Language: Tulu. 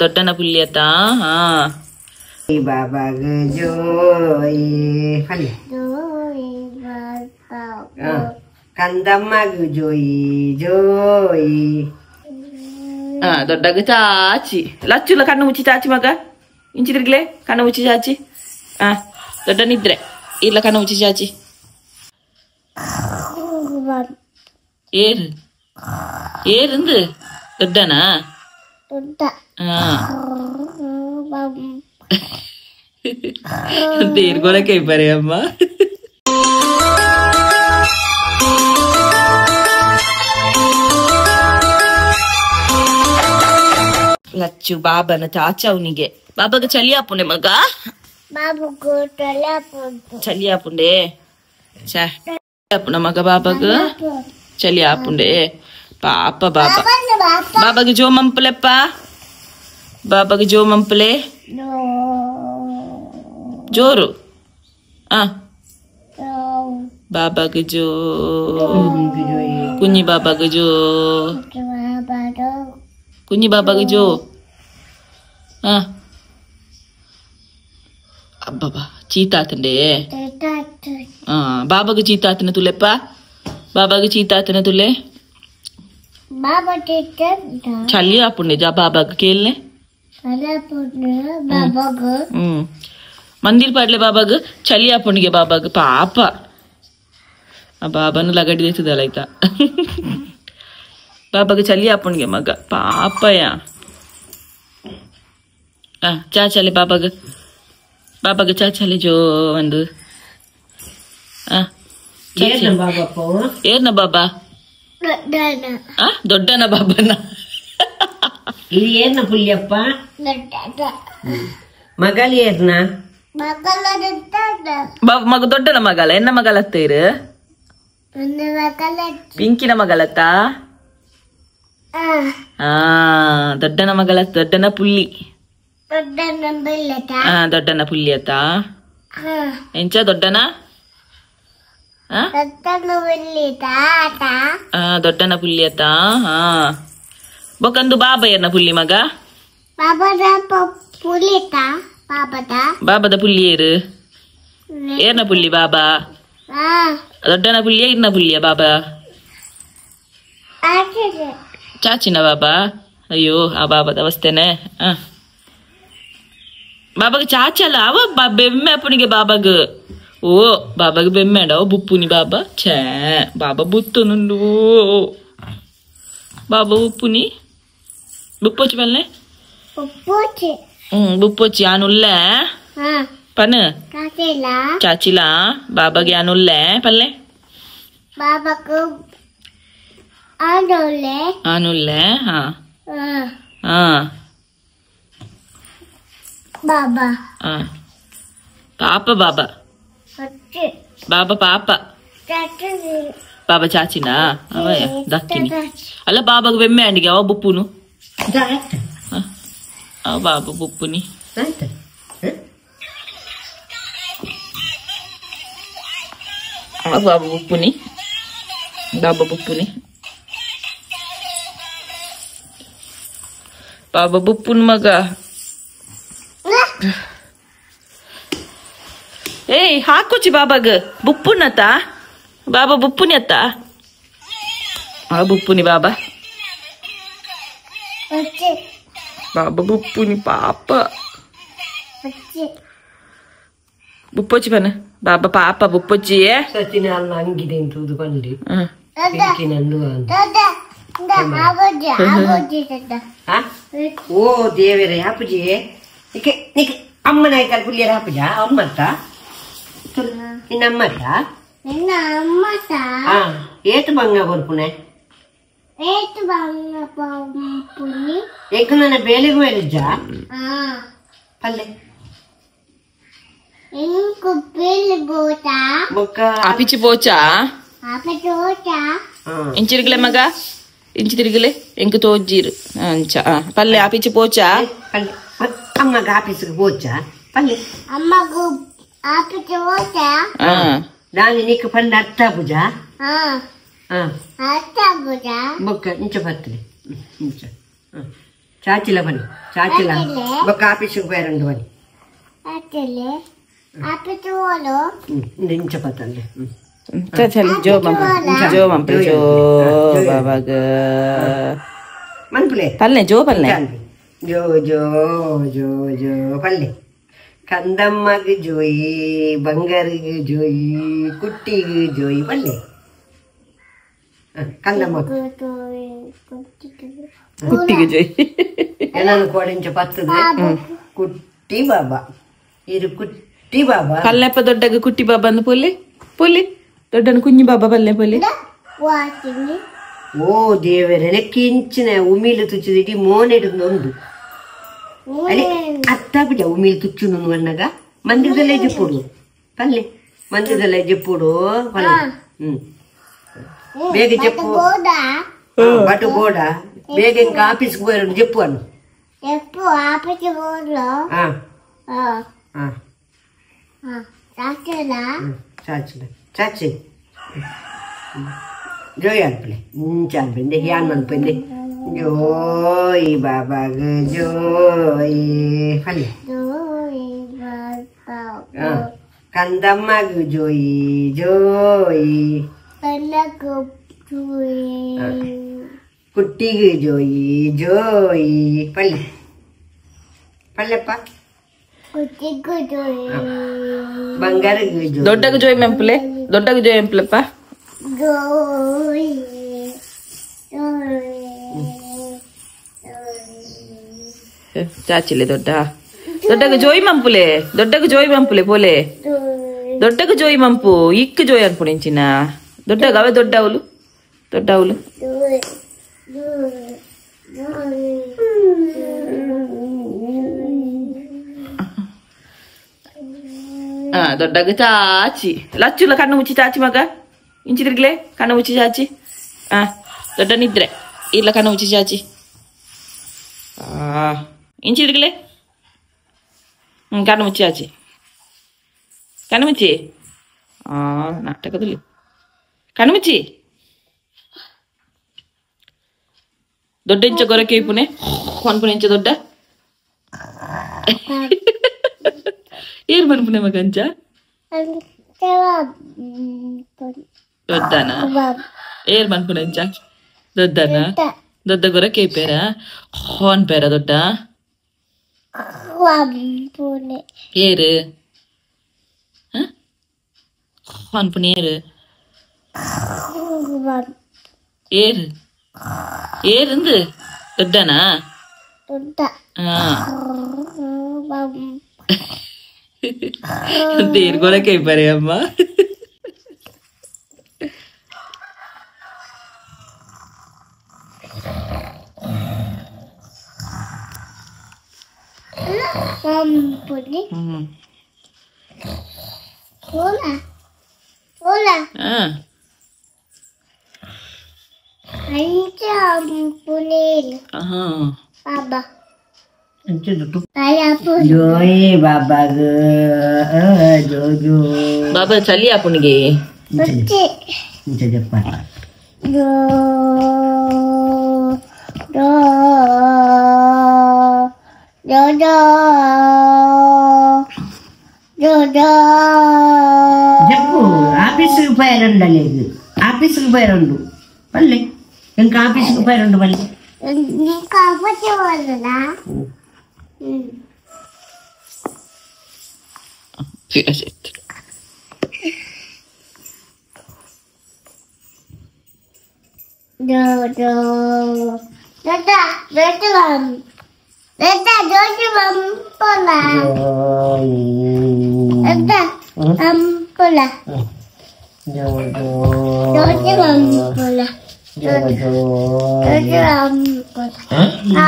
ದೊಡ್ಡನ ಪುಲ್ಲಿ ಅತ್ತ. ಬಾಬಾಗ ಜೋಯಿ ಕಂದಮ್ಮಗ ಜೋಯಿ ಜೋಯಿ. ದೊಡ್ಡಗ ಚಾಚಿ ಲಚ್ಚುಲ ಕಣ್ಣು ಮುಚ್ಚಿ ಚಾಚಿ ಮಗ. ಇಂಚಿದ್ರಿಗ್ಲೆ ಕಣ್ಣು ಮುಚ್ಚಿ ಚಾಚಿ. ದೊಡ್ಡನಿದ್ರೆ ಇಲ್ಲ ಕಣ್ಣು ಮುಚ್ಚಿ ಚಾಚಿ. ಏರು ಏರಿಂದು ದೊಡ್ಡನಾ? ತೇರ್ಕೊಳಕ್ಕೆ ಬರೇ ಅಮ್ಮ. ಲಚ್ಚು ಬಾಬನ ಚಾಚ ಅವನಿಗೆ. ಬಾಬಾಗ ಚಳಿ ಆಪುಂಡೆ ಮಗ. ಚಳಿ ಆಪುಂಡೆ ಆಪುಂಡ ಮಗ. ಬಾಬಾಗ ಚಳಿ ಆಪುಂಡೆ ಪಾಪ ಬಾಬಾ. ಬಾಬಾಗ ಜೋ ಮಂಪಲೆಪ್ಪ. ಬಾಬಾಗ ಜೋ ಮಂಪಲೆ ಜೋರು. ಬಾಬಾಗ ಜೋ ಕುഞ്ഞಿ ಬಾಬಾಗ ಜೋ ಕುഞ്ഞಿ ಬಾಬಾಗ ಜೋ. ಅಬ್ಬಬ್ಬಾ ಚೀತಾತಂಡೆ. ಬಾಬಾಗ ಚೀತಾತನ ತುಲೆಪ್ಪ. ಬಾಬಾಗ ಚೀತಾತನ ತುಲೆ. ಚಳಿ ಆಪುಂಡೆ ಜಾ ಬಾಬಾಗ ಕೇಳ್ನೆ. ಮಂದಿರ್ ಪಾಡ್ಲೆ ಬಾಬಾಗ ಚಳಿ ಆಪುಂಡಿಗೆ ಬಾಬಾಗ ಪಾಪ. ಆ ಬಾಬಾನು ಲಗಡಿ ದೇತದಲ್ಲ ಆಯ್ತಾ. ಬಾಬಾಗ ಚಳಿ ಆಪುಂಡಿಗೆ ಮಗ ಪಾಪಯ. ಚಾಚಾಲೆ ಬಾಬಾಗ. ಬಾಬಾಗ ಚಾಚಾಲೆ ಜೋ ಒಂದು. ಏರ್ನ ಬಾಬಾ? ದೊಡ್ಡನ ಬಾಬನ. ಇದು ಏರ್ನ ಪುಲ್ಲಿಯಪ್ಪ? ಮಗಲ್ ಏರ್ನ? ಮಗ ದೊಡ್ಡನ ಮಗಲ. ಎನ್ನ ಮಗಲತ್ತ ಇರು? ಪಿಂಕಿನ ಮಗಲತ್ತ? ದೊಡ್ಡನ ಮಗಲ. ದೊಡ್ಡನ ಪುಲ್ಲಿ. ದೊಡ್ಡನ ಪುಲ್ಲಿ ಅತ್ತ. ಎಂಚ ದೊಡ್ಡನ? ದೊಡ್ಡನ ಪುಲ್ಲಿ ಅತ್ತ. ಬೊಕಂದು ಬಾಬಾ ಏರ್ನ ಪುಲ್ಲಿ ಮಗ? ಬಾಬಾದ ಪುಲ್ಲಿ ಏರು? ಏರ್ನ ಪುಲ್ಲಿ ಬಾಬಾ? ದೊಡ್ಡನ ಪುಲ್ಲಿಯ ಇರ್ನ ಪುಲ್ಲಿಯ ಬಾಬಾ? ಚಾಚಿನ ಬಾಬಾ? ಅಯ್ಯೋ ಆ ಬಾಬಾದ ಅವಸ್ಥೆನೆ. ಬಾಬಾಗ ಚಾಚಲ್ಲ ಅವ ಬೆಮ್ಮೆ ಅಪ್ಪನಿಗೆ ಬಾಬಾಗ. ಓ ಬಾಬಾಗ ಬೆಮ್ಮೆಡ ಬುಪ್ಪುನಿ ಬಾಬಾ. ಛೇ ಬಾಬಾ ಬುತ್ತನುಂಡು ಬಾಬಾ ಉಪ್ಪುನಿ. ಬುಪ್ಪೊಚ್ಚಿ ಬಲ್ಲೆ ಬುಪ್ಪೊಚ್ಚಿ ಆನುಲ್ಲ ಪನ್ ಚಾಚಿಲ ಬಾಬಾಗೆ ಆನುಲ್ಲೆ ಪಲ್ಲೆ ಆನುಲ್ಲೆ. ಹಾ ಹಾ ಬಾಬಾ. ಪಾಪ ಬಾಬಾ. ಬಾಬಾ ಪಾಪ ಬಾಬಾ ಚಾಚಿನಾ ಅವಯ ದಕ್ಕಿನಿ ಅಲ್ಲ. ಬಾಬಾಗ ಬೆಮ್ಮೆ ಅಂಡಿಗೆ ಅವ ಬುಪ್ಪುನು. ಅವ ಬಾಬಾ ಬುಪ್ಪುನಿ. ಬಾಬಾ ಬುಪ್ಪುನಿ. ಬಾಬಾ ಬುಪ್ಪುನಿ. ಬಾಬಾ ಬುಪ್ಪುನ್ ಮಗ. ಏಯ್ ಹಾಕೋಚಿ ಬಾಬಾಗ ಬುಪ್ಪುನತ್ತ. ಬಾಬಾ ಬುಪ್ಪುನಿ ಅತ್ತ. ಆ ಬುಪ್ಪುನಿ ಬಾಬಾ. ಬಾಬಾ ಬುಪ್ಪುನಿ ಪಾಪ. ಬುಪ್ಪೊಚ್ಚಿ ಬನ್ನ ಬಾಬಾ ಪಾಪ ಬುಪ್ಪೊಚ್ಚಿ. ಸಚಿನ ಅಲ್ಲ ಅಂಗಿದೆ ತೂದು ಬಂಡಿ. ಓ ದೇವರೇ ಅಪ್ಪುಜಿ ಅಮ್ಮನ ಆಯ್ತಲ್ಲ ಪುಲ್ಲಿಯರ ಅಪ್ಪುಜ ಅಮ್ಮತ್ತ ನಿನ್ನ ಅಮ್ಮತ್ತ ನಿನ್ನ ಅಮ್ಮತ್ತ. ಏತು ಬಂಗ ಕೊರ್ಪುನೆ? ಏತು ಬಂಗ ಪುನಿ? ಏಕ ನನ್ನ ಬೇಲೆಗೂ ಹೇಳಿಜ್ಜ ಪಲ್ಲೆ ಇಂಕು ಬೇಲೆ ಬೋತಾ ಬೊಕ್ಕ ಆಪಿಚಿ ಪೋಚಾ? ಆಪಿಚಿ ಪೋಚಾ. ಇಂಚಿರ್ಗಲೆ ಮಗ ಇಂಚಿ ತಿರುಗಲೆ ಎಂಕು ತೋಜ್ಜೀರು ಅಂಚ ಪಲ್ಲೆ ಆಪಿಚಿ ಪೋಚಾ? ಪಲ್ಲೆ ಅಮ್ಮಗ ಆಫೀಸ್ಗೆ ಪೋಚಾ ಪಲ್ಲೆ? ಅಮ್ಮಗೂ ಆಪಿಚಿ ಪೋಚಾ. ನಾನು ನಿಕ್ಕ ಪಂಡ ಅರ್ಥ ಪೂಜಾ. ಅರ್ಥ ಪೂಜಾ ಬೊಕ್ಕ ಇಂಚ ಬರ್ತದೆ. ಚಾಚಿಲ ಬನ್ನಿ ಚಾಚಿಲ ಬೊಕ್ಕ ಆಫೀಸಿಗೆ ಬೇರಂಡು ಬನ್ನಿ ಇಂಚ ಪತ್ತಂದೆ ಚಲಿ ಜೋ ಮಂಪು ಜೋ ಮಂಪು ಜೋ ಬಾಬಾಗ ಮನ್ಪುಲೆ ಪಲ್ಲೆ ಜೋ ಪಲ್ಲೆ ಜೋ ಜೋ ಜೋ ಜೋ ಪಲ್ಲೆ ಕಂದಮ್ಮಗೆ ಜೋಯಿ ಬಂಗಾರಿಗೆ ಜೋಯಿ ಕುಟ್ಟಿಗೆ ಜೋಯಿ ಪಲ್ಲೆ ಕಂದಮ್ಮ ಕುಟ್ಟಿಗೆ ಜೋಯಿ ಏನಾನು ಕೋಡಿಂಚ ಪತ್ತದ ಕುಟ್ಟಿ ಬಾಬಾ ಇದು ಕುಟ್ಟಿ ಬಾಬಾ ಪಲ್ಲೆಪ್ಪ ದೊಡ್ಡಗ ಕುಟ್ಟಿ ಬಾಬಾ ಅಂದ ಪೊಲೆ ಪೊಲೆ ದೊಡ್ಡನ ಕುഞ്ഞു ಬಾಬಾ ಪಲ್ಲೆ ಪೊಲೆ ಓ ದೇವರೇ ನೆಕ್ಕಿಂಚಿನ ಉಮಿಲು ತುಚ್ಚಿದಿಟಿ ಮೋನೆಡುಂದು ಅಲೆ ಅತ್ತ ಬಿಡ ಉಮಿಲು ತುಚ್ಚುನು ಅನ್ನಾಗ ಮಂದಿರದಲ್ಲೇ ಜಪ್ಪುಡು ಪಲ್ಲೆ ಮಂದಿರದಲ್ಲೇ ಜಪ್ಪುಡು ಪಲ್ಲೆ ಬೇಗ ಜಪ್ಪು ಬಟು ಬೋಡ ಬೇಗ ఇంకా ಆಫೀಸ್ಗೆ ಹೋಯ್ರು ಜಪ್ಪು ಅನ್ನು ಜಪ್ಪು ಆಫೀಸ್ಗೆ ಹೋದ್ಲು ಹಾ ಹಾ ಹಾ ಹಾ ಚಾಚಿಲ ಚಾಚಿಲ ಚಾಚಿ ಜೋಯ್ ಅನ್ಪಲೆ ಇಂಚ ಅನ್ಪಂದೆ ಯಾನ್ ಅನ್ಪಂದೆ ಜೋಯ್ ಬಾಬಾಗ ಜೋಯ್ ಪಲ್ಲೆ ಜೋಯ್ ಬಾಬಾ ಕಂದಮ್ಮಗ ಜೋಯ್ ಜೋಯ್ ಪಲ್ಲಗ ಜೋಯ್ ಕುಟ್ಟಿಗೆ ಜೋಯ್ ಜೋಯ್ ಪಲ್ಲೆ ಪಲ್ಲೆಪ್ಪ ಕುಟ್ಟಿಗೆ ಜೋಯ್ ಬಂಗಾರಗೆ ಜೋಯ್ ದೊಡ್ಡಗ ಜೋಯ್ ಮೆಂಪಲೆ ದೊಡ್ಡಗ ಜೋಯ್ ಮೆಂಪಲೆಪ್ಪ ಜೋಯ್ ಜೋಯ್ ಚಾಚಿಲೆ ದೊಡ್ಡ ದೊಡ್ಡಗ ಜೋಯ್ ಮಂಪುಲೆ ದೊಡ್ಡಗ ಜೋಯ್ ಮಂಪುಲೆ ಪೋಲೆ ದೊಡ್ಡಗ ಜೋಯ್ ಮಂಪು ಇಕ್ಕ ಜೋಯ್ ಅನ್ಪುಣಿಂಚಿನ ದೊಡ್ಡಗ ಅವೇ ದೊಡ್ಡವಳು ದೊಡ್ಡವಳು ಹಾ ದೊಡ್ಡಗ ಚಾಚಿ ಲಚ್ಚುಲ ಕಣ್ಣು ಮುಚ್ಚಿ ಚಾಚಿ ಮಗ ಇಂಚಿದ್ರಿಗ್ಲೆ ಕಣ್ಣು ಮುಚ್ಚಿ ಚಾಚಿ ಹಾ ದೊಡ್ಡ ನಿದ್ರೆ ಇಲ್ಲ ಕಣ್ಣು ಮುಚ್ಚಿ ಚಾಚಿ ಇಂಚಿದ್ರಿಗ್ಲೆ ಕಣ್ಣು ಮುಚ್ಚಿ ಚಾಚಿ ಕಣ್ಣು ಮುಚ್ಚಿ ಆ ನಾಟಕದಲ್ಲಿ ಕಣ್ಣು ಮುಚ್ಚಿ ದೊಡ್ಡ ಇಂಚ ಗೊರಕೆ ಇಪ್ಪುನೆ ಕೊನ್ಪುನೆ ಇಂಚ ದೊಡ್ಡ ಏರ್ ಬನ್ಪುನೆ ಮಗ ಅಂಚ ದೊಡ್ಡನ ಏರ್ ಬನ್ಪುನೆ ಅಂಚ ದೊಡ್ಡನ ದೊಡ್ಡ ಗೊರಕೆ ಇಪ್ಪೇರ ಹೊನ್ ಪೇರ ದೊಡ್ಡ ಏರು ಹೊನ್ಪುನೆ ಏರು ಏರು ಏರಿಂದು ದೊಡ್ಡನಾ ದೇರ್ ಗೊರಕೆ ಇಪ್ಪರೆ ಅಮ್ಮ ಜೋಯ್ ಬಾಬಾಗ ಜೋ ಜೋ ಬಾಬಾ ಚಲಿ ಆಪುಣಿಗೆ ಇಂಚ ಜಪ್ಪ ಜೋ ಜೋ ಜೋ ಜೋ ಜೋ ಜಪ್ಪು ಆಫೀಸ್ಗೆ ಪೈರಂಡలేదు ಆಫೀಸ್ಗೆ ಪೈರಂಡು ಪಲ್ಲೆ ఇంకా ఆఫీస్కి పైరండు మళ్ళీ ఇంకా ఆఫీస్కి పోవాలా జో జో దొడ్డ దొడ్డ దొడ్డ దొడ్డ పంపలా దొడ్డ పంపలా జో జో దొడ్డ పంపలా జో జో దొడ్డ పంపలా.